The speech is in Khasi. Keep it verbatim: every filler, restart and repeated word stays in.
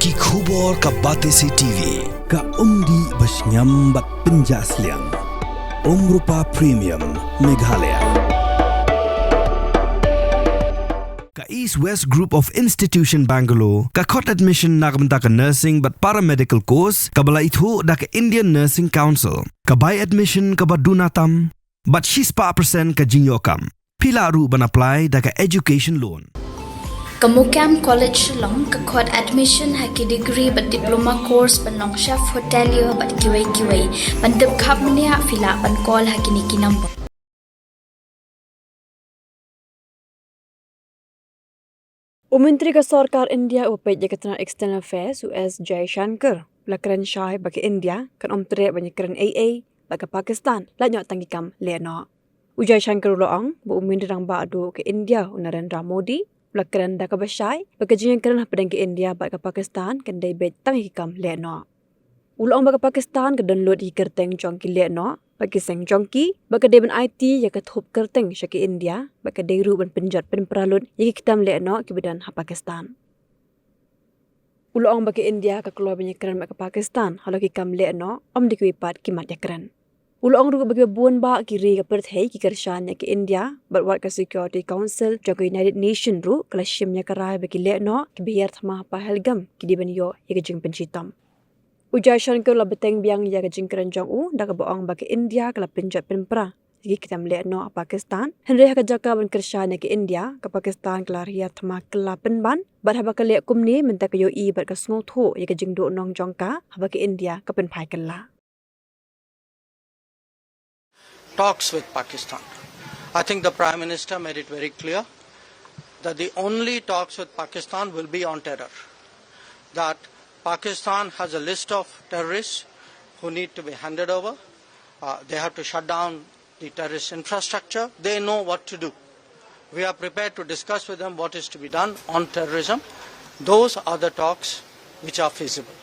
Ki khubor ka Batesi T V, ka umdih ba shngiam bad pynjah sliang. Umrupa Premium, Meghalaya. Ka East West Group of Institution Bangalore, ka khot admission na ka bynta ka nursing bad paramedical course, kaba la ithuh da ka Indian Nursing Council, ka bai admission kaba duna tam, bad shispah percent ka jingïoh kam. Phi lah ruh ban apply da ka education loan. Ka Mukam College Shillong ka khot admission ha ki degree bad diploma course ban long chef hotelier bad kiwei kiwei. Ban tip khapkhap mynta phi lah ban call ha kine ki number. U Myntri ka Sorkar India uba peit ïa ka tnat External Affairs, u S Jaishankar, u la kren shai ba ka India kan ym treh ban ïakren ei ei bad ka Pakistan lait noh tang ki kam lehnoh. U Jaishankar u la ong ba u Myntri Rangbah Duh ka India, u Narendra Modi, u la kren da kaba shai ba ka jingïakren hapdeng ka India bad ka Pakistan kan dei beit tang ïa ki kam lehnoh. U la ong ba ka Pakistan ka don lut ïa ki kyrteng jong ki lehnoh bad ki seng jong ki, bad ka dei ban aiti ïa ka thup kyrteng sha ka India, bad ka dei ruh ban pynjot pynpra lut ïa ki kam lehnoh kiba don ha Pakistan. U la ong ba ka India ka kloi ban ïakren bad ka Pakistan halor ki kam lehnoh, ym dei kiwei pat ki mat ïakren. U la ong ruh ba kiba bun bah ki ri ka pyrthei ki kyrshan ïa ka India, bad wat ka Security Council jong ka United Nation ruh ka la shim ïa ka rai ba ki lehnoh kiba hiar thma ha Pahalgam ki dei ban ïoh ïa ka jingpynshitom. U Jaishankar u la bteng biang ïa ka jingkren jong u da kaba ong ba ka India ka la pynjot pynpra ïa ki kam lehnoh ha Pakistan, hynrei ha ka jaka ban kyrshan ïa ka India, ka Pakistan ka la hiar thma kylla pynban, bad haba ka leh kumne mynta ka ïohi bad ka sngewthuh ïa ka jingduhnong jong ka haba ka India ka pynphai kylla. Talks with Pakistan. I think the Prime Minister made it very clear that the only talks with Pakistan will be on terror. That Pakistan has a list of terrorists who need to be handed over. Uh, they have to shut down the terrorist infrastructure. They know what to do. We are prepared to discuss with them what is to be done on terrorism. Those are the talks which are feasible.